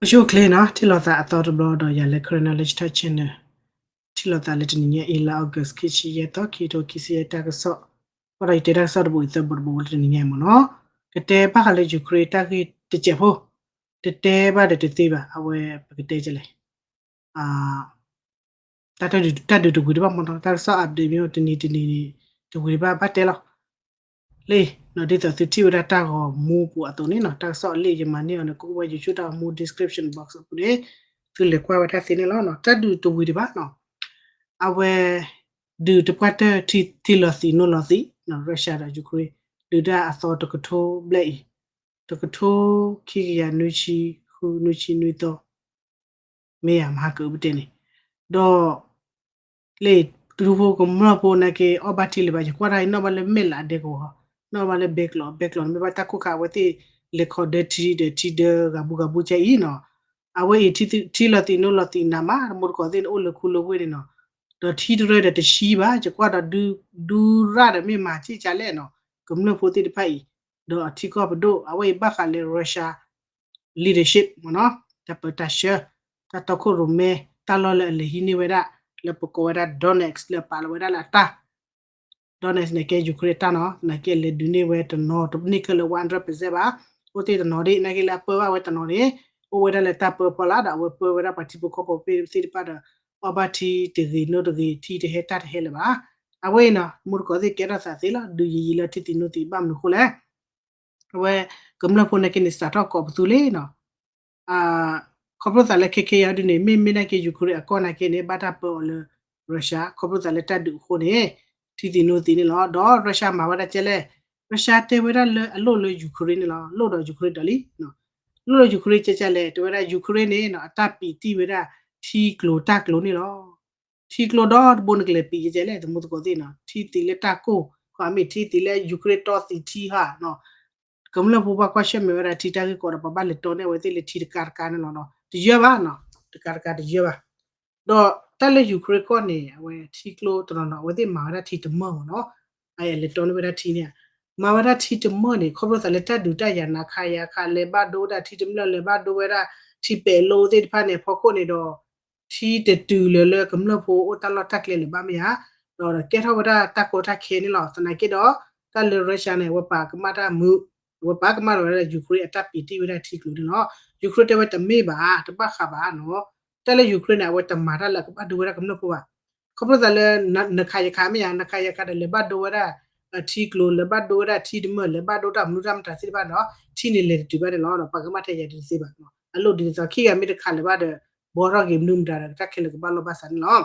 အိၣ်ဆူၣ်အိၣ်ချ့နီၤ, ထံၣ်လိာ်သးအသီတဘျီဒီးယၤလၢ Karen Knowledge Talk Channel, ထံၣ်လိာ်သးလၢတနံၤညါအံၤ လါ August ခံဆံယဲၢ်သီ ခံကထိခံဆံယဲၢ် တၢ်ကစီၣ်, ဘၣ်ဒီးယတဲတၢ်ကစီၣ်တဘိးအံၤသၢဘိးတဘိးလၢတနံၤညါအံၤမ့ၢ်နီၤ, ကတဲဘၣ်ဃးလၢ Ukraine တၢ်ဂ့ၢ်တစဲးဖိ, တတဲဘၣ်ဒီးတသ့ဘၣ်, အဝဲပကတဲကလဲၣ် တၢ်ဒုးတဝံၤတဘၣ်မ့ၢ်နီၤ, တၢ်ကစီၣ် update မ့ၢ်တနံၤတနံၤန့ၣ် တဝံၤတဘၣ်ဘၣ်တဲလီၤ. လံနီၤ, ဒ်သိးသုထံၣ်ဝဲဒၣ်တၢ်ဂီၤမူပူၤအသိးန့ၣ်နီၤ, တၢ်ကစီၣ်အလံာ်ယမၤန့ၢ်အီၤန့ၣ် ကအိၣ်ဝဲ YouTube တၢ်ဂီၤမူ description box အပူၤန့ၣ် သုလဲၤကွၢ်ဝဲဒၣ်သ့န့ၣ်လီၤ. တၢ်ဒုးတဝံၤတဘၣ်နီၤ, အဝဲ ဒုးတပှၢ်တၢၢ်ထံလီၤသံးနိလီၤသံး, Russia ဒီး Ukraine ဒုးတၢ်အသီတကထိဘျဲၣ်အံၤ, တကထိခံကယၤနွံဆံဃု နွံဆံနွံသီ မ့ၢ်ယၤမၤကပတဲန့ၣ်, ဒီး လံာ်တူၢ်ဖိကမျၢၢ်ဖိနာ်က့ အီၣ်ဘၣ်ထံလၢၤဘၣ်, ယကွၢ်တၢ်အံၤ နီၣ်ဘၣ်လၢမဲၢ်လးဒဲကဝီၤ, နီၣ်ဘၣ်လၢဘဲကျိး, ဘဲကျိးန့ၣ် မ့ၢ်ဘၣ်တၢ်ကိၢ်ခါ အဝဲသ့ၣ်လဲၤခီဒၢထံဒီး ထံဒၢဂၤဘူးဂၤဘူးကဲအံၤနီၤ, အဝဲအံၤ ထံလီၤသံးနိလီၤသံးနးမး, တမူတကိးသ့ၣ်န့ၣ် အိၣ်လၢခူလၢဝ့ၢ်န့ၣ်နီၤ, ဒီးထံတရၢဒီးတဆံဘၣ်, ယကွၢ်ဒီး ဒုရၣ်ဒီးမ့ၢ်မၤစ့ၢ်ကလဲၣ်နီၤ, ကမျၢၢ်ဖိသ့ၣ်တဖၣ်အံၤ, ဒီးအထံကီၢ်ပဒိၣ် အဝဲအံၤဘၣ်ဃးလၢ Russia leadership မ့ၢ်နီၤ, တၢ်ပၢတၢ်ဆှၢ, တၢ်တီခိၣ်ရိၣ်မဲ, တၢ်လီၢ်လၢအလဲၤဟံးန့ၢ်ဝဲဒၣ် လၢပကိးဝဲဒၣ် Donetsk လၢအပာ်လီၤဝဲဒၣ်လၢအတၢ် Donetsk န့ၣ်ကဲ Ukraine အတၢ်နီၤ, နာ်က့လဲၤဒုးန့ၢ်ဝဲတနီၤ, တန့ၢ်ခဲလၢာ် one hundred percent ဘၣ်, အိၣ်တ့ၢ်တနီၤဒ် နာ်က့လၢအပၢဘၣ်ဝဲတနီၤန့ၣ်, အိၣ်ဝဲဒၣ်လၢတၢ်ပၢအဖီလာ်ဒီး အဝဲပၢဝဲဒၣ်ပှၤထံဖိကီၢ်ဖိသ့ၣ်တဖၣ်ဒီး အီၣ်ဘၣ်ထံတဂ့ၤနိတဂ့ၤ, ထံတဟဲတၢ်တဟဲလၢၤဘၣ်. အဝဲအံၤနီၤ တမူတကိးသ့ၣ်ကဲထီၣ်သးသ့လီၤ, ဒုးယံာ်ယံာ်လၢထံသံးနိသံးဘၣ်မနုၤအဃိလဲၣ် အဝဲကမျၢၢ်ဖိနာ်က့န့ၣ် စးထီၣ်ကိးပသူလံနီၤ, ခီဖျိသးလၢခဲခဲအံၤဒ်န့ၣ် မ့မ့ၢ်နာ်က့ Ukraine အကီၢ်နာ်က့န့ၣ် ဘၣ်တၢ်ပၢအီၤလၢ Russia ခီဖျိသးလၢတၢ်ဒုးအဃိန့ၣ် ထံသံးနိသံးန့ၣ်လီၤ. ဒီး Russia မၤဝဲဒၣ်ကဲလဲၣ်, Russia တဲဝဲဒၣ်လၢအလိၣ်လၢ Ukraine န့ၣ်လီၤ, လိၣ်ဒီး Ukraine ဒီးလံ, လိၣ်လၢ Ukraine ကဲကဲလဲၣ်, တဲဝဲဒၣ် Ukraine န့ၣ်နီၤ အတၢ်ပံးတံၢ်ဝဲဒၣ် ထံကျိၤတၢ်ကျိၤန့ၣ်လီၤ. ထံကျိၤဒီတဘိန့ၣ် ကလဲၤပံးကဲကဲလဲၣ် တမူတကိးသ့ၣ်နီၤ, ထံသံးလၢတၢ်ကိၢ်, ခီမ့ၢ်ထံသံးလၢ Ukraine တီသံးထံဟါနီၤ, ကမျၢၢ်ဖိဘၣ်ကွၢ်ဆၢၣ်မဲာ်ဝဲဒၣ်ထံတၢ်ဂ့ၢ်ကီဒီး ပှၤဘၣ်လဲၤတီန့ၢ်အဝဲသ့ၣ်လၢထံတကါတကါန့ၣ်လီၤနီၤ, တယၢဘၣ်နီၤ, တကါတကါတယၢဘၣ်. ဒီးတၢ်လၢ Ukraine ကီၢ်န့ၣ် အဝဲထံကျိတနီၤနီၤ အဝဲသ့ၣ်မၤဝဲဒၣ်ထံတမၢၢ်မ့ၢ်နီၤ, အလဲၤတီန့ၢ်ဝဲဒၣ်ထံန့ၣ်, မၤဝဲဒၣ်ထံတမၢၢ်န့ၣ် ခီဖျိသးလၢတၢ်ဒုးတၢ်ယၤ နၤခးယၤခး လဲၤဘၣ်ဒိဝဲဒၣ်ထံတမျၢၢ် လဲၤဘၣ်ဒိဝဲဒၣ် ထံပဲာ်လိသ့ၣ်တဖၣ်န့ၣ် အဖီခိၣ်န့ၣ်ဒီး ထံတတုၤလၢၤလၢကမျၢၢ်ဖိအိၣ်တၢ်လီၢ်တၢ်ကျဲလၢၤဘၣ်မ့ၢ်ဧါ, ဒီးကဲထီၣ်ဝဲဒၣ်တၢ်ကီတၢ်ခဲန့ၣ်လီၤ. သနာ်က့ဒီး တၢ်လၢ Russia န့ၣ် အဝဲပာ်ကမၣ်တၢ်မုာ်, အဝဲပာ်ကမၣ်လီၤဝဲဒၣ် Ukraine အတၢ်ပံးတံၢ်ဝဲဒၣ်ထံကျိၤန့ၣ်လီၤ. Ukraine တဲဝဲတမ့ၢ်ဘၣ်, တဘၣ်ဃးဘၣ်နီၤ, တၢ်လၢ Ukraine န့ၣ် အဝဲတမၤတၢ်လၢအကဘၣ်ဒိဝဲဒၣ်ကမျၢၢ်ဖိဘၣ်. ခီဖျိသးလၢ နခးယခးမ့ၢ်ဧါ, နခးယခးဒီး လဲၤဘၣ်ဒိဝဲဒၣ် ထံကျိၤ လဲၤဘၣ်ဒိဝဲဒၣ်ထံတမၢၢ် လဲၤဘၣ်ဒိတၢ်မနုၤတၢ်မတၤသ့ၣ်တဖၣ်ဒီး ထံန့ၣ်လဲၤတတုၤဘၣ်န့ၣ်လီၤ. ဒီးပှၤကမၣ်ထဲယၤဒ်တသ့ဘၣ်, အလိၣ်ဒ်သိးခံဂၤမ့ၢ်တခးလၢၤဘၣ်ဒီး ဘှီထီၣ်က့ၤမနုၤမတၤဒီး တၢ်ခဲလၢာ်ကဘၣ်လိာ်ဘၣ်စးန့ၣ်လီၤ.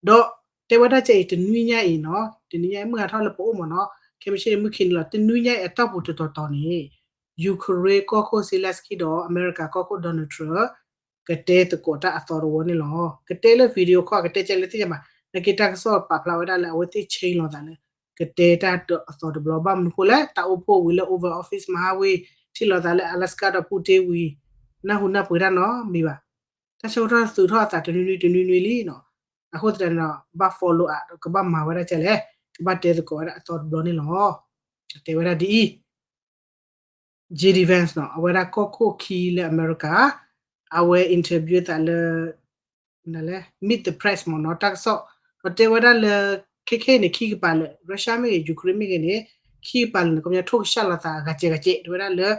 ဒီးတဲဝဲဒၣ်ကဲအံၤ တနွံညါအံၤနီၤ, တနွံညါအံၤမုၢ်ဟါထီၣ်လၢပအိၣ်မ့ၢ်နီၤ, ခဲမုၢ်ဆ့ၣ်န့ၣ်မုၢ်ခံန့ၣ်လီၤ, တနွံညါအံၤအတီၢ်ပူၤတတီၤတီၤန့ၣ် Ukraine ကီၢ်ခိၣ် Zelensky ဒီး အမဲရကၤကီၢ်ခိၣ် Donald Trump ကတဲသကိးတၢ်အသီတဝီန့ၣ်လီၤ. ကတဲလၢ video call ကတဲကဲလၢသ့ၣ်ညါဘၣ်, နာ်က့တၢ်ကစီၣ်ပာ်ဖျါဝဲဒၣ်လၢအဝဲသ့ၣ် chain လိာ်သးလၢ ကတဲတၢ်အသီတဘျီ ဘၣ်မနုၤဃိလဲၣ်, တၢ်အိၣ်ဖှိၣ်ဝံၤလၢ Oval Office မဟါဝံၤ ထံၣ်လိာ်သးလၢ Alaska ဒီး Putin ဝံၤ နၢ်ဟူနၢ်ပှဲၤတၢ်နီတမံၤဘၣ်. တၢ်ဆၢကတီၢ်သုးထီၣ်အသးတနွံနွံတနွံနွံလံနီၤ. အဃိသတးန့ၣ်ဒီး ဘၣ် follow up ဒီး ကဘၣ်မၤဝဲဒၣ်ကဲလဲၣ်, ကဘၣ်တဲသကိးဝဲဒၣ်အသီတဘျီန့ၣ်လီၤ. တဲဝဲဒၣ်ဒ်အံၤ JD Vance နီၤ, အဝဲဒၣ်ကီၢ်ခိၣ်ခံလၢအမဲရကၤ, အဝဲ interview သးလၢ Meet the Press မ့ၢ်နီၤ, တၢ်ကစီၣ်, ဒီးတဲဝဲဒၣ်လၢ ခဲခဲအံၤန့ၣ် ခံကပၤလၢာ် Russia မ့ၢ်ဂ့ၤ Ukraine မ့ၢ်ဂ့ၤန့ၣ် ခံကပၤလၢာ်န့ၣ် ခီပညီထိၣ်ကစၢ်လိာ်သးဂၤကဲးဂၤကဲး တဲဝဲဒၣ်လၢ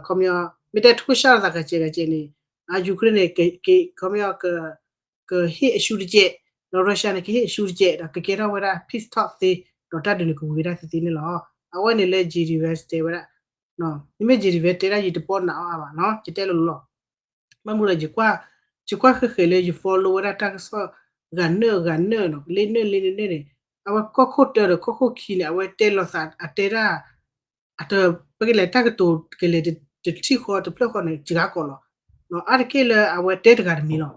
ခီပညီ မ့ၢ်တဲထိၣ်ကစၢ်လိာ်သးဂၤကဲးဂၤကဲးန့ၣ် Ukraine န့ၣ် ခီပညီ ကဟ့ၣ်အရှုံးတကဲး, ဒီး Russia န့ၣ် ကဟ့ၣ်အရှုံးတကဲး ဒီးကကဲထီၣ်ဝဲဒၣ် peace talk သ့, ဒီးတၢ်ဒုးန့ၣ်ကဝံၤဝဲဒၣ်သ့သ့န့ၣ်လီၤ. အဝဲန့ၣ်လၢ JD Vance တဲဝဲဒၣ်, မ့မ့ၢ် JD Vance တဲဒၣ်ယတပီၢ်နးအီၣ်အါဘၣ်နီၤ, ယတဲလိၤလိၤလီၤ. ဘၣ်မနုၤဒီး ယကွၢ်ဃဲးဃဲးလၢ ယ follow ဝဲဒၣ်တၢ်ကစီၣ် ဂၤနၢၣ်ဂၤနၢၣ်နီၤ, လ့နၢၣ်လ့နၢၣ်န့ၣ်, အဝဲကီၢ်ခိၣ်တၢဒီးကီၢ်ခိၣ်ခံန့ၣ် အဝဲတဲလိာ်သး အတဲဒၣ် အတပကလဲၤတၢ်ကတိၤကလဲၤတထံၣ်ဃီတဖျၢၣ်ဃီန့ၣ် စှၤကီးလီၤ. အါတက့ၢ်လၢအဝဲတဲတဂၤတမံၤလီၤ.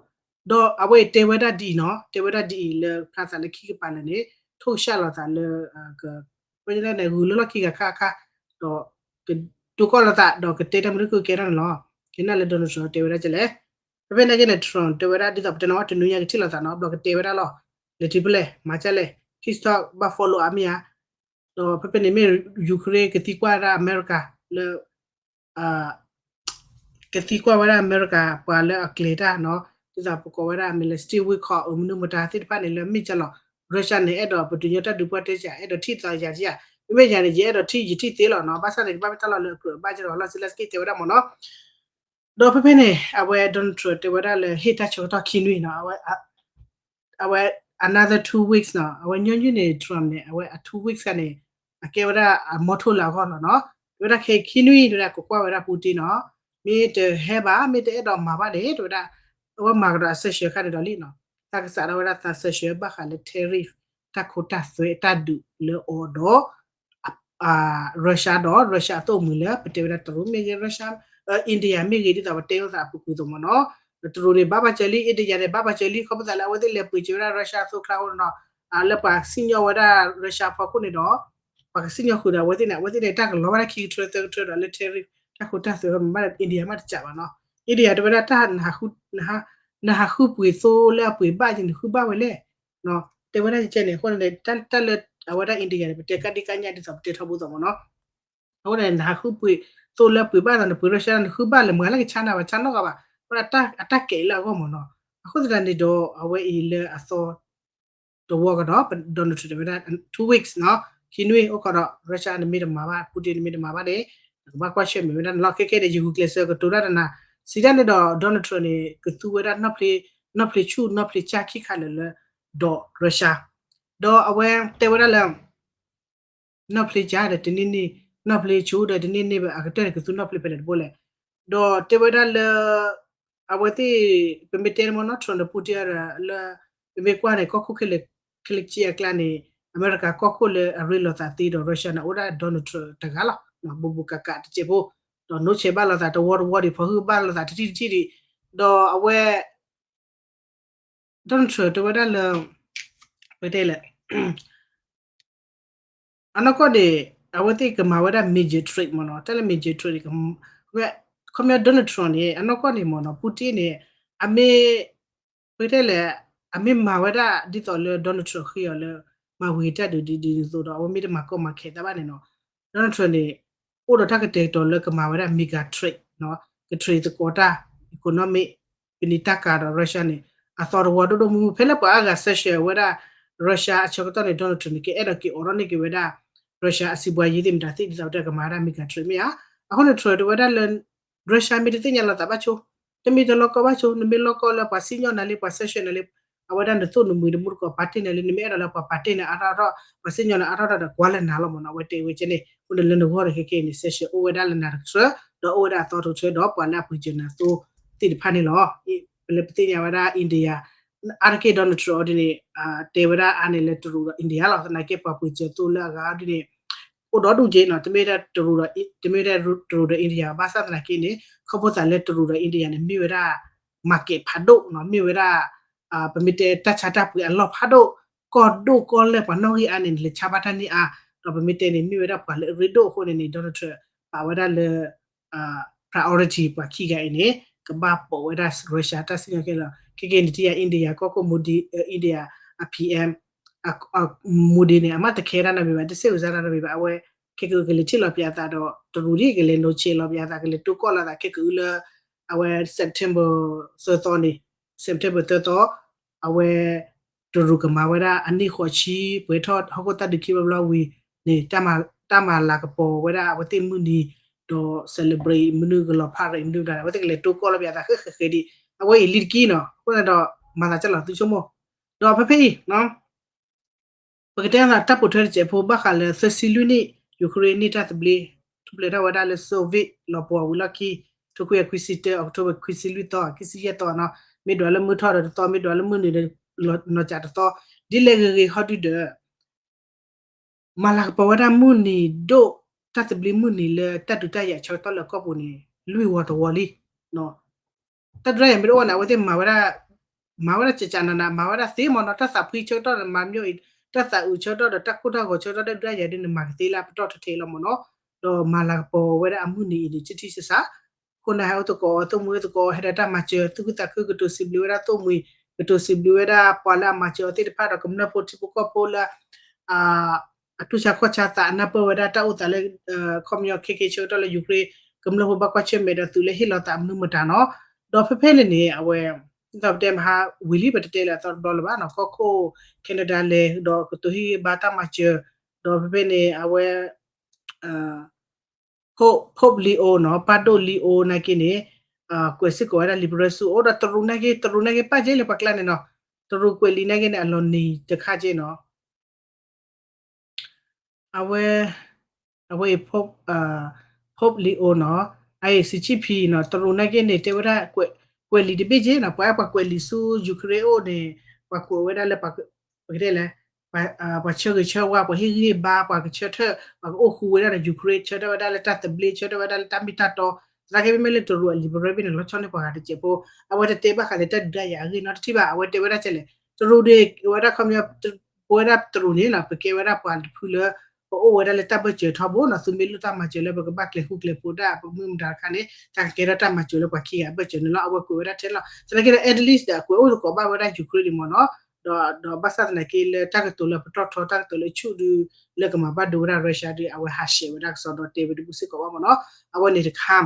ဒီးအဝဲအံၤတဲဝဲဒၣ်ဒ်အံၤနီၤ, တဲဝဲဒၣ်ဒ်အံၤလၢဖျါသးလၢခံကပၤလၢာ်န့ၣ် ထိၣ်ကစၢ်လိာ်သးလၢ ပန့ၣ် ဂုာ်လၢလီၢ်ခံဂၤခါအခါ, ဒီးကတိၤကီၣ်လိာ်သး ဒီးကတဲတၢ်မနုၤကကဲထီၣ်န့ၣ်လီၤ. ကနၣ်လၢ Donald Trump တဲဝဲဒၣ်ကဲလဲၣ်. ဖဲဖဲနာ်က့န့ၣ် Trump တဲဝဲဒၣ်ဒ်သိးပတဲနီၤ တနွံညါကထံၣ်လိာ်သးနီၤ ဘျီကတဲဝဲဒၣ်လီၤ. လဲၤတုၤဖဲလဲၣ် မၤကဲလဲၣ် peace talk ဘၣ် follow up မ့ၢ်ဧါ. ဒီးဖဲဖဲန့ၣ်မ့ၢ် Ukraine ကသံကွၢ်ဒၣ်အမဲရကၤလၢ အ ကသံကွၢ်ဝဲဒၣ်အမဲရကၤပှၤလၢအကျဲၤတၢ်နီၤ, ဒ်သိးပကိးဝဲဒၣ်အမ့ၢ်လၢ stealth withdrawal မနုၤမတၤသ့ၣ်တဖၣ်န့ၣ် လၢမ့ၢ်ကလီၤ Russia န့ၣ် အဲၣ်ဒိးပတုၤညီတၢ်ဒုးပှၢ်တဲစ့ၢ် အဲၣ်ဒိးထံၣ်သးယၤကယၤ, မ့မ့ၢ်ယၤန့ၣ် ယအဲၣ်ဒိးထံၣ်ယထံၣ်သ့လီၤနီၤ, ဘၣ်ဆၣ်န့ၣ် ကဘၣ်မ့ၢ်တၢ်လီၢ်လၢအကြၢးဘၣ်ကလီၤ Zelensky တဲဝဲဒၣ်မ့ၢ်နီၤ. ဒီးဖဲဖဲန့ၣ် အဝဲ Donald Trump တဲဝဲဒၣ်လၢဟ့ၣ်တၢ်ဆၢကတီၢ်ခံနွံနီၤ, အဝဲ another two weeks နီၤ, အဝဲညီနုၢ်န့ၣ် Trump န့ၣ် အဝဲအ two weeks ခါန့ၣ် အကဲဝဲဒၣ်အမီထိၣ်လၢအဂီၢ်လီၤနီၤ, တဲဝဲဒၣ်ခဲအံၤခံနွံ တဲဝဲဒၣ်ကကွၢ်ဝဲဒၣ် Putin နီၤ, မ့ၢ်တဟဲဘၣ် မ့ၢ်တအဲၣ်ဒိးမၤဘၣ်န့ၣ် တဲဝဲဒၣ် အဝဲမၤကဒီးအ sanction ခါန့ၣ်ဒီးလံနီၤ, တၢ်ကစးထီၣ်ဝဲဒၣ်သး sanction ဘၣ်ဃးလၢ tariff တၢ်ခိတၢ်သွဲတၢ်ဒုးလၢအီၤဒီး Russia ဒီး Russia အသိၣ်အမှံၤလၢပတဲဝဲဒၣ်တရူးမ့ၢ်ဂ့ၤ Russia, India မ့ၢ်ဂ့ၤ ဒ်သိးပတဲလိာ်သးအပူၤကွံာ်အသိးမ့ၢ်နီၤ, တရူးန့ၣ် ဘၣ်ဘၣ်စၢၤလံ India န့ၣ် ဘၣ်ဘၣ်စၢၤလံ ခီဖျိသးလၢအဝဲသ့ၣ်လဲၤပှ့ၤစၢၤဝဲဒၣ် Russia အသိးချါအဃိနီၤ, လၢပှၤစံၣ်ညီၣ်ဝဲဒၣ် Russia ဖီခိၣ်န့ၣ်ဒီး ပှၤကစံၣ်ညီၣ်ဃုာ်ဒီးအဝဲသ့ၣ်န့ၣ် အဝဲသ့ၣ်န့ၣ် တၢ်ကလီၤဘၣ်ဒၣ်ခံကထၢသၢကထၢဒီးလၢ tariff တၢ်ခိတၢ်သွဲမ့ၢ်ဘၣ်ဒီး India မ့ၢ်တစးဘၣ်နီၤ, India တဲဝဲဒၣ်တၢ် နဟးဃုပှ့ၤသိလၢအပှ့ၤဘၣ်က့ၤ နဃုဘၣ်ဝဲလဲၣ် တဲဝဲဒၣ်ကဲန့ၣ် အဃိန့ၣ် တၢ်လၢအဝဲဒၣ် India န့ၣ် ပတဲကါဒံကါညါဒ်သိးပတဲထီဘိသိးမ့ၢ်နီၤ, အဃိန့ၣ် နဟးဃုပှ့ၤသိလၢအပှ့ၤဘၣ်ဒီး နပှ့ၤ Russia နဃုဘၣ်လဲၣ် မၤလၢကဆါနၤဘၣ်ဆါနီတဂၤဘၣ်, အဝဲဒၣ်အတၢ်ကဲလၢအဂီၢ်မ့ၢ်နီၤ, အဃိသတးန့ၣ်ဒီး အဝဲအံၤလၢအသီ တဝီကဒီး Donald Trump တဲဝဲဒၣ် two weeks နီၤ, ခံနွံအိၣ်ခိးဒီး Russia နမ့ၢ်တမၤဘၣ် Putin နမ့ၢ်တမၤဘၣ်န့ၣ် နကဘၣ်ကွၢ်ဆၢၣ်မဲာ်ဝဲဒၣ်န့ၣ်လီၤ, ခဲကဲန့ၣ် ယဂုာ်ကျဲးစၢးကတိၤတၢ်တနၤ, စံးဒၣ်န့ၣ်ဒီး Donald Trump န့ၣ် ကသူဝဲဒၣ် နီၣ်ဖျ့ဆူၣ်နီၣ်ဖျ့ကၢ်ခံခါလၢာ်လၢ ဒီး Russia, ဒီးအဝဲတဲဝဲဒၣ်လၢ နီၣ်ဖျ့ကၢ်ဒီးတန့ၢ်န့ၢ်, နီၣ်ဖျ့ဆူၣ်ဒီးတန့ၢ်န့ၢ်ဘၣ် အကတၢၢ်န့ၣ် ကသူနီၣ်ဖျ့ဖဲလဲၣ်တဘိလဲၣ်, ဒီးတဲဝဲဒၣ်လၢ အဝဲသ့ၣ် ပမ့ၢ်တဲန့ၣ်မ့ၢ်နီၤ Trump ဒီး Putin ဒီးလၢ ပမ့ၢ်ကွၢ်န့ၣ် ကီၢ်ခိၣ်ခဲလၢာ်ခဲလၢာ်က့အကျါန့ၣ် အမဲရကၤကီၢ်ခိၣ်လၢအရ့လိာ်သးသ့ဒီး Russia န့ၣ် အိၣ်ဒၣ် Donald Trump တဂၤလီၤ, ဘူးဘူးကးကးတစဲးဖိ, ဒီးနိးဆဲးဘၣ်လိာ်သးတဝီတဝီဒံး ဖီဟုၣ်ဘၣ်လိာ်သးတထံၣ်တထံၣ်ဒံး, ဒီးအဝဲ Donald Trump တဲဝဲဒၣ်လၢ ပတဲလဲၣ် အနီၢ်ကီၢ်န့ၣ် အဝဲသ့ၣ်ကမၤဝဲဒၣ် major trade မ့ၢ်နီၤ, တၢ်လၢ major trade န့ၣ် ခီပညီ Donald Trump န့ၣ် အနီၢ်ကီၢ်န့ၣ်မ့ၢ်နီၤ Putin န့ၣ် အမ့ၢ် ပတဲလဲၣ် အမ့ၢ်မၤဝဲဒၣ်ဒ်သိးလၢ Donald Trump ဃ့အီၤလၢ မၤဝံၤတၢ်ဒုးဒ်ဒ်သိးဒီး အဝဲမ့ၢ်တမၤကီမၤခဲသးဘၣ်န့ၣ်နီၤ, Donald Trump န့ၣ် အိၣ်ဒီးတၢ်ကတဲာ်ကတီၤလၢကမၤဝဲဒၣ် mega trade နီၤ, က trade သကိးတၢ် economic ပနံာ်တၢ်ကၤဒီး Russia န့ၣ် အသီတဝီဒိၣ်ဒိၣ်မုၢ်မုၢ် ဖဲလၢပှၤအါဂၤ sanction ဝဲဒၣ် Russia အဆၢကတီၢ်န့ၣ် Donald Trump န့ၣ် ကအဲၣ်ဒိးက့ၤအိးထီၣ်န့ၢ်က့ၤဝဲဒၣ် Russia အစံးဘှါယံၤသ့ၣ်မတၤသ့ၣ်ဒ်သိးပတဲကမၤဝဲဒၣ် mega trade မ့ၢ်ဧါ, အဃိန့ၣ် Trump တဲဝဲဒၣ်လၢ Russia မ့ၢ်တသ့ၣ်ညါလီၤသးဘၣ်ဆိ, တမ့ၢ်တလီၢ်ကီၢ်ဘၣ်ဆိ, နမ့ၢ်လီၢ်ကီၢ်လၢပှၤစံၣ်ညီၣ်နၤလံ ပှၤ sanction နၤလံ, အဝဲဒၣ်နသိၣ်နမှံၤနမူတကိးပာ်တ့ၢ်နၤလံ, နမ့ၢ်အဲၣ်ဒိးလၢပှၤပာ်တ့ၢ်နၤအါထီၣ်ထီၣ် ပှၤစံၣ်ညီၣ်နၤအါထီၣ်ထီၣ်ဒီး ကွၢ်လၢနၤလီၤမ့ၢ်နီၤ, အဝဲတဲဝဲကဲန့ၣ်, အဃိန့ၣ်လၢနဂီၢ်ဒီးခဲကဲန့ၣ် sanction အိၣ်ဝဲဒၣ်လၢနၤတကထၢ, ဒီးအိၣ်ဝဲဒၣ်အသီတကထၢဒီးပှၤလၢအပှ့ၤစၢၤနၤသိသ့ၣ်တဖၣ်န့ၣ်လီၤ. ပလၢပသ့ၣ်ညါဝဲဒၣ် India အါတက့ၢ် Donald Trump အီၤဒ်န့ၣ် တဲဝဲဒၣ်အါန့ၣ်လၢတရူးဒီး India လီၤ, သနာ်က့ပှၤပှ့ၤစၢၤသိလၢအဂၤအီၤဒ်န့ၣ် အိၣ်ဒီဒူၣ်က့နီၤ, တမ့ၢ်တၢ်တရူးဒီး တမ့ၢ်တၢ်တရူးဒီး India ဘၣ်ဆၣ်သနာ်က့န့ၣ် ခီဖျိသးလၢတရူးဒီး India န့ၣ် မ့ၢ်ဝဲဒၣ် market ဖးဒိၣ်နီၤ, မ့ၢ်ဝဲဒၣ် ပမ့ၢ်တဲတၢ်ဆါတၢ်ပှ့ၤအလီၢ်ဖးဒိၣ်, ကီၢ်ဒိၣ်ကီၢ်လဲၢ်ပှၤနီၣ်ဂံၢ်အါန့ၣ် လဲၤဆါဘၣ်တၢ်န့ၢ်အါ, ဒီးပမ့ၢ်တဲန့ၣ် မ့ၢ်ဝဲဒၣ်ပှၤလၢအရ့ဒိၣ်အဃိန့ၣ်န့ၣ် Donald Trump ပာ်ဝဲဒၣ်လၢ priority ပှၤခံဂၤအံၤန့ၣ် ကဘၣ်ပိာ်ဝဲဒၣ် Russia တၢ်စံၣ်ညီၣ်ခဲလၢာ်, ခဲကဲန့ၣ် တယၤ India ကီၢ်ခိၣ် Modi, India အ PM Modi န့ၣ် အမ့ၢ်တခဲဒၣ်နီတမံၤဘၣ်, တစဲးဧိၤစါနီတမံၤဘၣ်, အဝဲ ခဲကအုကလဲၤထံၣ်လီၤပၠးသးဒီး တရူးဒ်ကလဲၤနိးဆဲးလီၤပၠးသး ကလဲၤတိၢ်ကီၢ်လီၤသး ခဲကအုလၢ အဝဲ September သၢသီန့ၣ်, September သၢသီ အဝဲ တရူးကမၤဝဲဒၣ်အနံၣ်ဃိးဆံ ပှဲၤထီၣ်ဟီၣ်ခိၣ်တၢ်ဒုးခံဘျီဘျီဝံၤန့ၣ် တၢ်မၤလၤကပီၤဝဲဒၣ်အဝဲသ့ၣ်မုၢ်နံၤ ဒီး celebrate မနုၤကလီၤဖးရံး မနုၤဒၣ် အဝဲသ့ၣ်ကလဲၤတိၢ်ကီၢ်လီၤပၠးသးဃဲဃဲဃဲဒံး အဝဲအံၤလံတက့ၢ်နီၤ, အဃိန့ၣ်ဒီး မၤသးကလီၤသုဆိကမိၣ်, ဒီးဖဲဖဲအံၤ ပကတဲအသးတၢ်ပိာ်ထွဲတစဲးဖိ ဘၣ်ဃးလၢသၢဆံလွံၢ်နံၣ် Ukraine န့ၢ်တၢ်သဘျ့ ထူၣ်ဖျဲးထီၣ်ဝဲဒၣ်လၢ Soviet လီၤပှီၢ်ဝံၤလီၢ်ခံ တခွံကယၤခွံဆံတၢ October ခွံဆံလွံၢ်သီ ခံဆံယဲၢ်သီနီၤ, မ့ၢ်ဒွးလၢမုၢ်ထီၣ်ဒီးတသီ မ့ၢ်ဒွးလၢမုၢ်နုာ်ဒီး နီၢ်ကၠးတသီ, ဒ်လဲၣ်ဂ့ၤဂ့ၤဟီဒုဒီး မၤလၤကပီၤဝဲဒၣ်မုၢ်နံၤဒိၣ် တၢ်သဘျ့မုၢ်နံၤလၢတၢ်ဒုးတၢ်ယၤဆၢကတီၢ်လၢကီၢ်ပူၤန့ၣ် လွံၢ်ဝီတဝီလံ. တၢ်ဒုးတၢ်ယၤမ့ၢ်တအိၣ်န့ၣ် အဝဲသ့ၣ်မၤဝဲဒၣ် မၤဝဲဒၣ်ကကနန မၤဝဲဒၣ်သ့မ့ၢ်နီၤ, တၢ်သးဖှံဆၢကတီၢ်ဒီးမၤမ့ၢ်အံၤ, တၢ်သးအုးဆၢကတီၢ်ဒီးတၢ်ကိၢ်တၢ်ဂီၤဆၢကတီၢ် တၢ်ဒုးတၢ်ယၤဒ်န့ၣ် မၤကသ့လၢအပတီၢ်ထဲထဲလီၤမ့ၢ်နီၤ, ဒီးမၤလၤကပီၤဝဲဒၣ်အမုၢ်နံၤအံၤန့ၣ် ထံထံဆးဆး ခိၣ်နၢ်ဟဲအိၣ်သကိး သိၣ်မှံၤအိၣ်သကိး ဟဲဒီးတၢ်မၤစၢၤ သူၣ်ခုသးခု ကတိၤစံးဘျုးဝဲဒၣ်သိၣ်မှံၤ ကတိၤစံးဘျုးဝဲဒၣ်ပှၤလၢအမၤစၢၤအီၤသ့ၣ်တဖၣ်ဒီး ကမျၢၢ်ဖိထံဖိကီၢ်ဖိလၢ အတူၢ်ဆါခီၣ်ဆါသး အနၢ်ပၢၢ်ဝဲဒၣ်တၢ်အိၣ်သးလၢ ခီပညီခဲက့ၤဆၢကတီၢ်လၢ Ukraine ကမျၢၢ်ဖိဘၣ်ကွၢ်ဆၢၣ်မဲာ်ဒီးသုးလၢဟ့ၣ်လီၤသးမနုၤမတၤနီၤ. ဒီးဖဲဖဲန့ၣ်န့ၣ် အဝဲ ဒ်သိးပတဲမဟါဝံၤလံ ပတတဲလၢအသီတဘျီလၢၤဘၣ်နီၤ, ကီၢ်ခိၣ် Canada လဲၤဒီးကတိၤဟ့ၣ်ဂံၢ်ဘါတၢ်မၤစၢၤ, ဒီးဖဲဖဲန့ၣ် အဝဲ Pope Leo နီၤ, ပၢ်ဒိၣ် Leo နာ်က့န့ၣ် ကွဲးစ့ၢ်ကီးဝဲဒၣ် Libra ဆူ အိၣ်ဒီးတရူးနာ်က့, တရူးနာ်က့ပာ်ကဲလၢပှၤကျါန့ၣ်နီၤ, တရူးကွဲးလံာ်နာ်က့န့ၣ် အလီၤနံၤတခါက့နီၤ. အဝဲ အဝဲအံၤ Pope Leo နီၤ, အအံၤ Xi Jinping နီၤ, တရူးနာ်က့န့ၣ် တဲဝဲဒၣ် ကွဲးလံာ်တဘ့ၣ်က့နီၤ, ပှၤအဲၣ်ပှၤကွဲးလံာ်ဆူ Ukraine အိၣ်န့ၣ် ပှၤကွဲးဝဲဒၣ်လၢ ပကတဲလဲၣ် ပှၤဆၢဂ့ၤဆၢဝါ ပှၤဟ့ၣ်ဂံၢ်ဟ့ၣ်ဘါ ပှၤကဆၢထၢၣ် ပှၤကအိၣ်ဃူဝဲဒၣ်ဒီး Ukraine ဆၢထၢၣ်ဝဲဒၣ်လၢတၢ်သဘျ့ ဆၢထၢၣ်ဝဲဒၣ်လၢတၢ်မ့ၢ်တၢ်တီ, သနာ်က့မ့မ့ၢ်လၢတရူးအ Libra ဘ့ၣ်န့ၣ် လီၤဆီန့ၢ်ပှၤဂၤတစဲးဖိ, အဝဲတတဲဘၣ်ဃးလၢတၢ်ဒုးတၢ်ယၤအဂ့ၢ်နီတထံၣ်ဘၣ်, အဝဲတဲဝဲဒၣ်ကဲလဲၣ်, တရူးန့ၣ် ဝဲဒၣ်ခီပညီ ပဝဲဒၣ်တရူးန့ၣ်နီၤ ပကဲဝဲဒၣ်ပှၤတဖုလၢ ပအိၣ်ဝဲဒၣ်လၢတၢ်ဘၢၣ်စၢၤထီဘိနီၤ, သုမ့ၢ်လိၣ်တၢ်မၤစၢၤလၢပကဘၣ်ကျဲၤဃူကျဲၤဖိးဒၣ် ပမ့ၢ်မတၤတခါန့ၣ် တၢ်ကကဲထီၣ်တၢ်မၤစၢၤလၢပှၤခံဂၤအဘၢၣ်စၢၤန့ၣ်လီၤ. အဝဲကွဲးဝဲဒၣ်ထဲလီၤ, သနာ်က့ဒီး at least ဒီးအကွဲးအိၣ်သကိးဘၣ်ဝဲဒၣ် Ukraine န့ၣ်မ့ၢ်နီၤ, ဒီး ဒီးဘၣ်ဆၣ်သနာ်က့လၢတၢ်ကတိၤလၢပတီၢ်ထီ တၢ်ကတိၤလၢအဆူၣ်ဒု လၢကမၤဘၣ်ဒိဝဲဒၣ် Russia ဒီး အဝဲဟးဆှဲးဝဲဒၣ်ကစီဒီးတဲဝဲတဘူၣ်စ့ၢ်ကီးဘၣ်မ့ၢ်နီၤ, အဝဲန့ၣ်တခါ,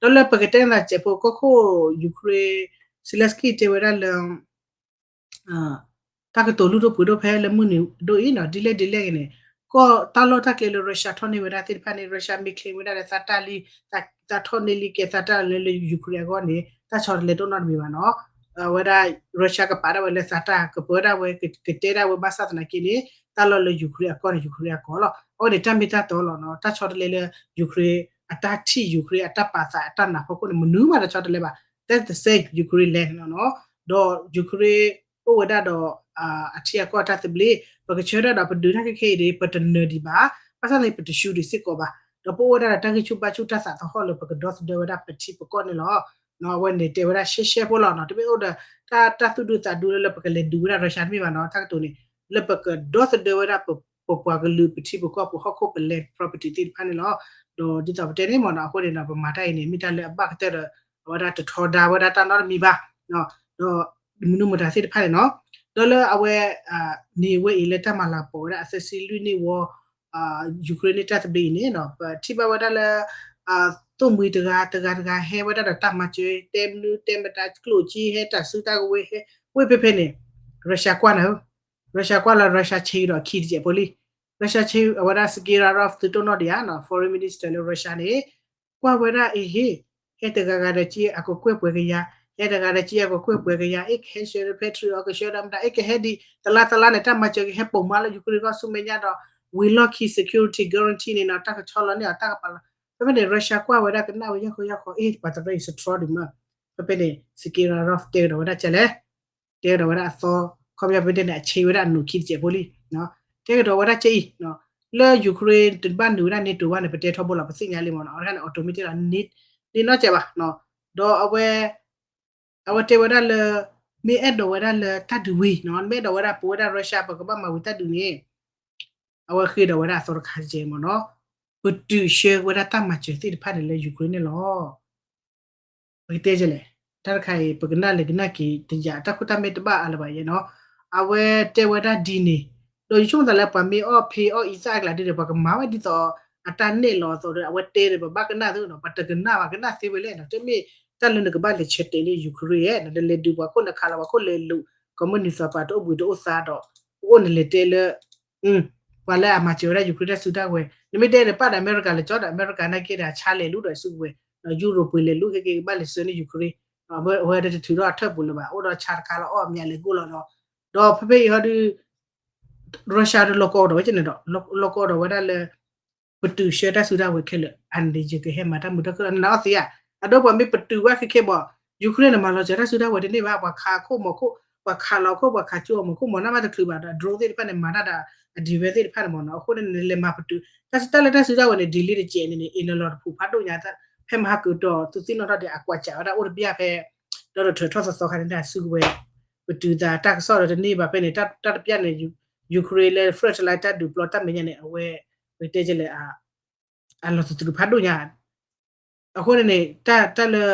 ဒီးလၢပကတဲနၤစဲးဖိကီၢ်ခိၣ် Ukraine, Zelensky တဲဝဲဒၣ်လၢ တၢ်ကတိၤလုၢ်ဒိၣ်ပှ့ၤဒိၣ်ဖဲလၢမုၢ်နံၤဒိၣ်အံၤနီၤ, ဒ်လဲၣ်ဒ်လဲၣ်ဂ့ၤန့ၣ်, ကီၢ်တၢ်လီၢ်တၢ်ကျဲလၢ Russia ထီၣ်န့ၢ်ဝဲဒၣ်သ့ၣ်တဖၣ်န့ၣ် Russia မ့ၢ် claim ဝဲဒၣ်ဒီးသးတၢ်လံ, သးထီၣ်န့ၢ်လံကဲသးတၢ်လၢ Ukraine အဂီၢ်န့ၣ် တၢ်ဆီတလဲတအိၣ်နီတမံၤဘၣ်နီၤ, အဝဲဒၣ် Russia ကပာ်ဒၣ်ဝဲလၢသးတၢ် ကပၢဒၣ်ဝဲ ကတဲဒၣ်ဝဲဘၣ်ဆၣ်သနာ်က့န့ၣ် တၢ်လီၢ်လၢ Ukraine အကီၢ်န့ၣ် Ukraine အကီၢ်လီၤ. အဝဲန့ၣ်တၢ်မ့ၢ်တၢ်တီလီၤနီၤ, တၢ်ဆီတလဲလၢ Ukraine အတၢ်ထံၣ် Ukraine အတၢ်ပာ်သးအတၢ်နးဖီခိၣ်န့ၣ် မနုၤမးတဆီတလဲဘၣ်, that's the same Ukraine land နီၤ, ဒီး Ukraine အိၣ်ဝဲဒၣ်ဒီး အထံအကီၢ်တၢ်သဘျ့, ပကဆၢထၢၣ်ဒီးပဒုးတၢ်ခဲခဲအံၤဒီး ပတနၢၤဒံးဘၣ်, ဘၣ်ဆၣ်န့ၣ် ပတဆူးဒံးစ့ၢ်ကီးဘၣ်, ဒီးပအိၣ်ဝဲဒၣ်ဒီးတၢ်ဂံၢ်ဆူၣ်ဘါဆူၣ်တၢ်သးသဟီၣ်လၢပကဒီသဒၢဝဲဒၣ်ပထံပကီၢ်န့ၣ်လီၤ. အဝဲန့ၣ်တဲဝဲဒၣ်ရှဲရှဲဖိလီၤနီၤ, တမ့ၢ်အိၣ်ဒီး တၢ် တၢ်သူၣ်ဒူသးဒူလၢ လၢပကလဲၤဒုးဝဲဒၣ် Russia တမ့ၢ်ဘၣ်နီၤ, တၢ်ကတိၤန့ၣ် လၢပကဒီသဒၢဝဲဒၣ် ပပှၤကလုာ်ပထံပကီၢ် ပဟီၣ်ခိၣ်ပလဲၤ property သ့ၣ်တဖၣ်န့ၣ်လီၤ. ဒီးဒ်သိးပတဲန့ၣ်မ့ၢ်နီၤ, အဃိန့ၣ်ဒီး ပမၤတၢ်အံၤန့ၣ် မ့ၢ်တၢ်လၢအဘၣ်ကတၢၢ်ဒီး အဝဲဒၣ်တထီဒါဝဲဒၣ်တၢ်နီတမံၤဘၣ်, ဒီးမနုၤမတၤသ့ၣ်တဖၣ်န့ၣ်နီၤ, ဒီးလၢအဝဲ န့ၣ်ဝဲအံၤလၢတၢ်မၤလၤကပီၤဝဲဒၣ်အသၢဆံလွံၢ်နံၣ်ဝီ Ukraine န့ၣ်တၢ်သဘျ့အံၤန့ၣ်နီၤ, ပထံၣ်ဘၣ်ဝဲဒၣ်လၢ သိၣ်မှံတဂၤ တဂၤတဂၤဟဲဝဲဒၣ်ဒီးတၢ်မၤစၢၤ တဲမနုၤတဲမတၤ ကျိၣ်စ့ဟဲ တၢ်စုတၢ်ကဝဲၤဟဲ ဝ့ၢ်ဖဲဖဲန့ၣ် Russia ကွၢ်နၤဧၢ, Russia ကွၢ်လၢ Russia ဆ့ကဒီးခံတစဲးဖိလံ, Russia ဆ့ အဝဲဒၣ် Sergey Lavrov သုးတိၢ်နီၣ်ဒံးဧါနီၤ Foreign Minister လၢ Russia န့ၣ် ကွၢ်ဝဲဒၣ်အံၤဟ့ၣ်, ဟဲတဂၤဂၤဒီးက့အကကွဲၢ်ပှဲၤကယၤ, ဟဲတဂၤဒီးက့အကကွဲၢ်ပှဲၤကယၤ, အ့ၣ်ကဟဲဆှၢ Patriot အကဆှၢဒီးမတၤ အ့ၣ်ကဟဲဒံး တလါတလါန့ၣ် တၢ်မၤစၢၤကဟဲပိာ်မါလၢ Ukraine ကီၢ်ဆူမဲာ်ညါဒီး ဝံၤလီၢ်ခံ security guarantee န့ၣ်နီၤ တၢ်ကဆီလီၤန့ၢ်အီၤ တၢ်ကပာ်လီၤ ဖဲဖဲန့ၣ် Russia ကွၢ်ဝဲဒၣ်ကနၣ်ဝဲယၢ်ဃီယၢ်ဃီ အ့ၣ် ပှၤတရၢအံၤ strong ဒံးမး, ဖဲဖဲန့ၣ် Sergey Lavrov တဲကဒီးဝဲဒၣ်ကဲလဲၣ်, တဲကဒီးဝဲဒၣ်အသီ ခီပညီဖဲဖဲန့ၣ် အဆ့ဝဲဒၣ်အနိးခံတစဲးဖိလံ, တဲကဒီးဝဲဒၣ်ကဲအံၤ, လၢ Ukraine တဘၣ်နုာ်ဝဲဒၣ် NATO ဘၣ်န့ၣ် ပတဲထီဘိလီၤ ပသ့ၣ်ညါလံမ့ၢ်နီၤ, အဝဲဒၣ်န့ၣ် automatic လီၤ န့ၣ်နီၢ်ကဲဘၣ်, ဒီးအဝဲ အဝဲတဲဝဲဒၣ်လၢ မ့ၢ်အဲၣ်ဒိးဝဲဒၣ်လၢတၢ်ဒုးဝံၤနီၤ, မ့ၢ်အဲၣ်ဒိးဝဲဒၣ်ပဝဲဒၣ် Russia ပကဘၣ်မၤဝံၤတၢ်ဒုးန့ၣ် အဝဲဃ့ဒီးဝဲဒၣ်အသီတခါကဲမ့ၢ်နီၤ, ပတုာ်ဆှၢဝဲဒၣ်တၢ်မၤစၢၤသ့ၣ်တဖၣ်န့ၣ်လၢ Ukraine န့ၣ်လီၤ. ပကတဲလဲၣ်, တၢ်တခါအံၤ ပကနၣ်လဲၤကနၣ်က့ၤတယာ် တၢ်ခိၣ်တၢ်မဲာ်တဘၣ်အါလၢၤဘၣ်ယဲနီၤ, အဝဲတဲဝဲဒၣ်ဒ်န့ၣ်, ဒီးယဆိကမိၣ်သးလၢပှၤမ့ၢ်အီၣ်ဖ့အီၣ်အံသၣ်အကျါဒ်န့ၣ် ပှၤကမၤဝဲဒ်သိး အတၢ်နဲၣ်လီၤအသိးဒီး အဝဲတဲန့ၣ် ပဘၣ်ကနၣ်သ့နီၤ, ပတကနၣ်ဘၣ် ကနၣ်သ့ဝဲလဲၣ်နီၤ, တမ့ၢ်တၢ်လၢနကဘၣ်လဲၤဆၢတဲာ်လၢ Ukraine ဧါ, နလဲၤဒုးပှၤခိၣ် နခးလီၤပှၤခိၣ်လဲၤလူၤ, ကီၢ်မုၢ်နံၤသီပၤတအိၣ်ဘှံးတအိၣ်သါဒီး ပအိၣ်နလဲၤတဲလၢ ပှၤလၢအမၤစၢၤဝဲဒၣ် Ukraine တၢ်စုတၢ်ဝဲၤ, နမ့ၢ်တဲန့ၣ် ပာ်ဒီးအမဲရကၤလၢကၠီဒီး အမဲရကၤနာ်က့ဒီး ဆါလဲၤလူၤဒီးစုကဝဲၤ, ဒီးယူရိၤပှ့ၤလဲၤလူၤခဲက့ၤ ကဘၣ်လဲၤဆှၢန့ၢ် Ukraine, အဝဲတထုးထီၣ်အထၢၣ်ပူၤလၢၤဘၣ်, အိၣ်ဒီးဆါတခါလီၤ အီၣ်မးလဲၤကိၢ်လီၤဒီး, ဒီးဖဲဖဲအံၤဟီဒုး Russia ဒီးလီၢ်ကီၢ်ဒီးဝဲကန့ၣ်ဒီး လီၢ်ကီၢ်ဒီးဝဲဒၣ်လၢ ပတုာ်ဆှၢတၢ်စုတၢ်ဝဲၤခဲလၢာ် အန့ၣ်ယကဟဲမၤတၢ်မုာ်တၢ်ခုၣ်လီၤ နနာ်အီၤသ့ဧါ, အဒိပှၤမ့ၢ်ပတုာ်ဝဲခဲခဲဘၣ်, Ukraine န့ၣ်မၤလီၤစၢၤတၢ်စုတၢ်ဝဲၤတန့ၢ်ဘၣ်, ပှၤခးခိၣ်မီၤခိၣ်, ပှၤခးလီၤခိၣ် ပှၤခးကၠိအီၤမီၤခိၣ်မီၤ နၢ်မးတချုးဘၣ်ဒီး drone သ့ၣ်တဖၣ်န့ၣ် မၤတၢ်ဒီး အ defense သ့ၣ်တဖၣ်န့ၣ်မ့ၢ်နီၤ, အဃိန့ၣ် နလဲၤမၤပတုာ် တၢ်စုတၢ်လၢတၢ်စုတၢ်ဝဲၤန့ၣ် delay တစဲးန့ၣ်န့ၣ် အ့ၣ်လီၤလီၤတဖုးဖးဒိၣ်ညါ, ဖဲမဟါကတီၢ်သုသ့ၣ်နီၣ်ထီၣ်ဒီး အကွၢ်စးဝဲဒၣ်အိၣ်တပျၢ်ဖဲ ဒီးထၢၣ်ထီၣ်သီသီခါန့ၣ် စုကဝဲၤ ပတုာ်သးတၢ်ကစီၣ်ဒီးတန့ၢ်ဘၣ်ဖဲန့ၣ် တၢ်တပျၢ်န့ၣ် Ukraine လၢ front line တၢ်ဒုးပျီတၢ်မဲာ်ညါန့ၣ် အဝဲ ပတဲလဲၣ် အလီၤသတြူးဖးဒိၣ်ညါ အဃိန့ၣ်န့ၣ် တၢ်လၢ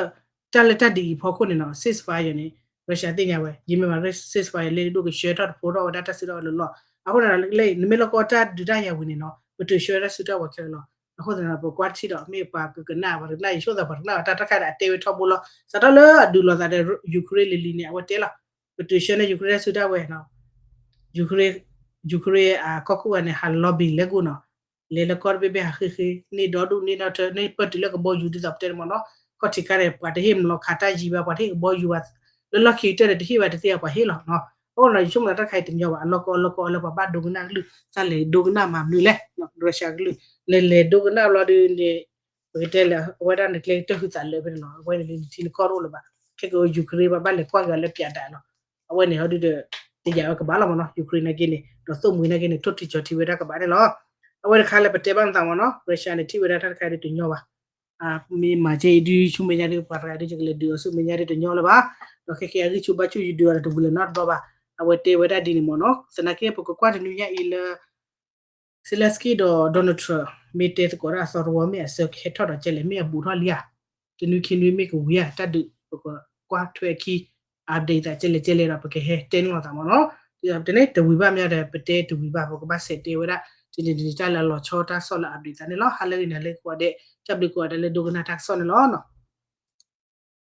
တၢ်လၢတၢ်ဒ်အံၤဖီခိၣ်န့ၣ်နီၤ ceasefire န့ၣ် Russia သ့ၣ်ညါဝဲ ယမ့ၢ်မၤ ceasefire လဲၤဒိၣ်ကဆှၢထီၣ်တဖိထီၣ်ဝဲဒၣ်တၢ်စုတၢ်ဝဲၤလၢလီၢ်, အဃိန့ၣ် နမ့ၢ်လီၢ်ကီတၢ်ဒုးတၢ်ယၤဝံၤန့ၣ်နီၤ ပတုာ်ဆှၢဝဲဒၣ်စုတၢ်ဝဲၤခဲလၢာ်လီၤ. အဃိသတးဒီး ပကွၢ်ထံဒီး မ့ၢ်ပှၤကကနၣ် ပှၤတကနၣ် ယဆိကမိၣ်သးပှၤတကနၣ်ဘၣ် တၢ်တခါဒီးအတဲဝဲထီဘိလီၤ. စးထီၣ်လၢအဒုးလိာ်သးဒီး Ukraine လံၤလံၤန့ၣ် အဝဲတဲလီၤ, ပတုၤဆၢန့ၣ် Ukraine တၢ်စုတၢ်ဝဲၤ Ukraine ကီၢ်ခိၣ်ဂၤန့ၣ် ဟး lobby လဲၤကိၣ်နီၤ, လဲၤလၢကီၢ်တဘ့ၣ်ဘ့ၣ် ဟးဃ့ဃ့န့ၢ်ဒီဒူၣ်န့ၢ်နီၢ်ထၢ န့ၢ်ပၢၢ်တုၤလၢကဘီယူၤ ဒ်သိးပတဲန့ၣ်မ့ၢ်နီၤ, ခီၣ်ထံးခါန့ၣ် ပှၤတဟ့ၣ်မလီၤခးတၢ်ယံၤဘၣ် ပှၤတဟ့ၣ်ကဘီယူၤဘၣ်, လၢလီၢ်ခံကတၢၢ်န့ၣ် တဟ့ၣ်ဘၣ်တသ့ဘၣ် ပှၤဟ့ၣ်လီၤနီၤ. အဃိဒီး ယဆိကမိၣ်လၢတၢ်တခါအံၤတညီဘၣ် အလီၢ်ကီအလီၢ်ကီအီလၢပှၤဘၣ်ဒိကနၣ်ကလုၢ် တၢ်လဲၤဒိကနၣ်မၤမနုၤလဲၣ်, Russia ကလုၢ် နလဲၤဒိကနၣ်ဘျီဒုးန့ၣ် ပကတဲလၢ အဝဲဒၣ်နကျဲကတၢၢ်ဟုသးလၢဖဲန့ၣ်လီၤ. အဝဲန့ၣ်လၢနထံနကီၢ်တအိၣ်လၢၤဘၣ်, ခဲက Ukraine ပှၤဘၣ်လဲၤကွၢ်က့ၤအီၤလၢ ပြးဒး လီၤ. အဝဲန့ၣ်ဟီဒုးဒီး တယာ်ဝဲကဘၣ်လီၤမ့ၢ်နီၤ, Ukraine နာ်က့န့ၣ် ဒီးသိၣ်မှံၤနာ်က့န့ၣ် ထိၣ်ထံကၠီၤထံဝဲဒၣ်ကဘၣ်န့ၣ်လီၤ. အဝဲတခါလၢပတဲဘၣ်နသးမ့ၢ်နီၤ Russia န့ၣ် ထံၣ်ဝဲဒၣ်တၢ်တခါအံၤဒုးတညီဘၣ် မ့ၢ်မၤကဲအံၤဒုး ဆူမဲာ်ညါဒုး ပှၤတဂၤဒုး ယကလဲၤဒုးအီၤဆူမဲာ်ညါဒုးတညီလၢၤဘၣ်, ဒီးခဲကဲအဂံၢ်ဆူၣ်ဘါဆူၣ်ယဒုးအီၤဒီးတဝံၤလၢၤနီတဘျီဘၣ်, အဝဲတဲဝဲဒၣ်ဒ်န့ၣ်မ့ၢ်နီၤ. သနာ်က့ပကကွၢ်တနွံညါအံၤလၢ Zelensky ဒီး Donald Trump မ့ၢ်တဲသကိးတၢ်အသီတဝီ မ့ၢ်အဆၢကဟဲထီၣ်ဒီးကဲလဲၣ် မ့ၢ်အဘူးထီၣ်လံဧါ, တနွံခံနွံမ့ၢ်ကဝံၤဧါ တၢ်ဒုး ပကကွၢ်ထွဲအခံ update သးကဲလဲၣ်ကဲလဲၣ်ဒီး ပကဟဲတဲန့ၢ်လိာ်သးမ့ၢ်နီၤ. တန့ၣ်တဝံၤဘၣ်မ့ၢ်ဒီး ပတဲတဝံၤဘၣ် ပကဘၣ်ဆဲးတဲဝဲဒၣ် တနံၤတနံၤတၢ်လၢအလီၤဆီတၢ်ကစီၣ်လၢ update သးန့ၣ်လီၤ. ဟါလၢအဂ့ၤ နၤလၢကိးဂၤဒဲး တၢ်ဘျုးကိးဂၤဒဲးလၢဒိကနၣ်တၢ်ကစီၣ်န့ၣ်လီၤ.